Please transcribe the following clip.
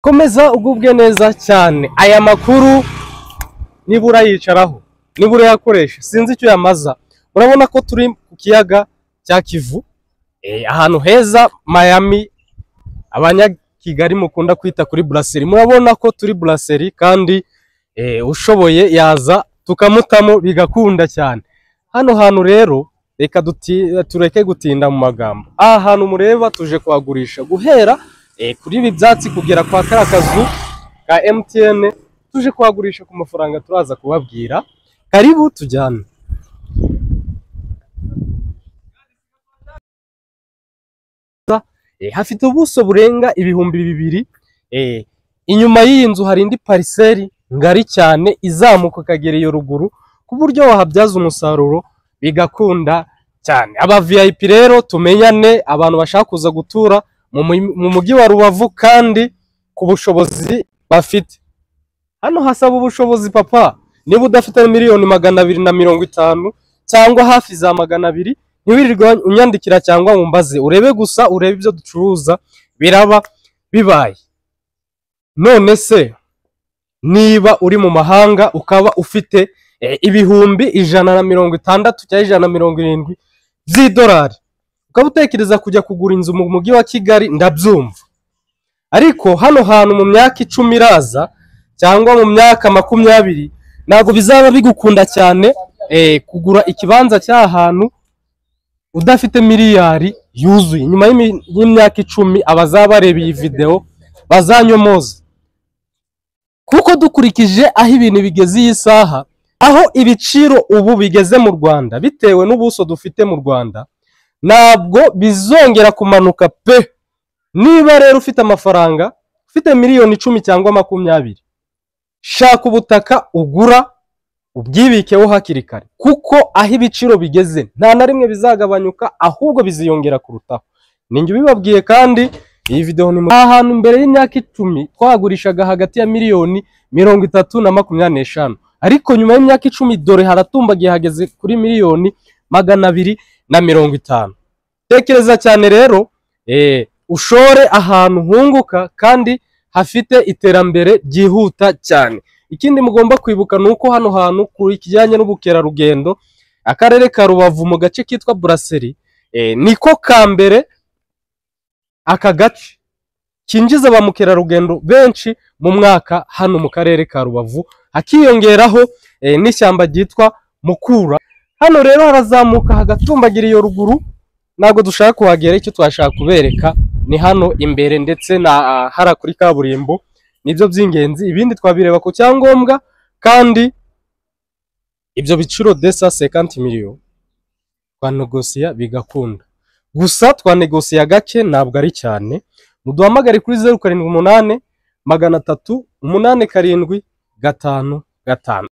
Komeza ugubwe neza cyane. Aya makuru nibura yicaraho, nibura yakoresha, sinzi icyo yamaza. Urabona ko turi ku kiyaga cya Kivu, ahantu heza Miami, abanyakigali mukunda kwita kuri Brasserie. Murabona ko turi Brasserie kandi ushoboye yaza tukamutamo bigakunda cyane. Hano hantu rero reka tureke gutinda mu magambo. Aha hantu mureba tuje kuhagurisha guhera kuri ibi byatsi kugera kwa kariya kazu ka MTN, tuje kuhagurisha ku mafaranga turaza kubabwira. Karibu tujyane. Hafite ubuso burenga 2000. Inyuma y'iyi nzu hari indi pariseri ngari cyane izamuka ikagera iyo ruguru, ku buryo wahabyaza umusaruro bigakunda cyane. Aba VIP rero tumenyane, abantu bashaka kuza gutura mu mujyi wa Rubavu kandi ku bushobozi bafite. Hano hasaba ubushobozi papa, niba udafite 250,000,000 cyangwa hafi za 200, ntiwirirwe unyandikira cyangwa wumbaze, urebe gusa, urebe ibyo ducuruza biraba bibaye. None se niba uri mu mahanga ukaba ufite 160,000 cyangwa 170 by'idolari, ukaba utekereza kujya kugura inzu mu mujyi wa Kigali, ndabyumva. Ariko hano hantu mu myaka 10 iraza cyangwa mu myaka 20 ntabwo bizaba bigukunda cyane kugura ikibanza cy'ahantu udafite miliyari yuzuye. Nyuma y'imyaka 10 abazaba bareba iyi video bazanyomoza, kuko dukurikije aho ibintu bigeze iyi saha, aho ibiciro ubu bigeze mu Rwanda bitewe n'ubuso dufite mu Rwanda, ntabwo bizongera kumanuka pe. Niba rero ufite amafaranga, ufite 10,000,000 cyangwa 20, shaka ubutaka ugura ubwibikeho hakiri kare, kuko aho ibiciro bigeze nta na rimwe bizagabanyuka, ahubwo biziyongera kurutaho. Ninjye ubibabwiye kandi iyi video ni ahantu mbere y'imyaka 10 twagurishaga hagati ya 30,000,000 na 25, ariko nyuma y'imyaka 10 dore haratumbagiye hageze kuri 250,000,000. Tekereza cyane rero, ushore ahantu hunguka kandi hafite iterambere ryihuta cyane. Ikindi mugomba kwibuka nuko hano hantu ku kijyanye n'ubukerarugendo, akarere ka Rubavu mu gace kitwa Brasserie, niko ka mbere aka gace kinjiza ba mukerarugendo benshi mu mwaka hano mu karere ka Rubavu, hakiyongeraho n'ishyamba ryitwa Mukura. Hano rero harazamuka hagatumbagira iyo ruguru, ntabwo dushaka kuhagera, icyo twashaka kubereka ni hano imbere ndetse na hara kuri kaburimbo, nibyo by'ingenzi. Ibindi twabireba ku cyangombwa, kandi ibyo biciro desa 50 million twanegosiya bigakunda. Gusa twanegosiya gake, ntabwo ari cyane. Muduhamagare kuri 078 300 87 55.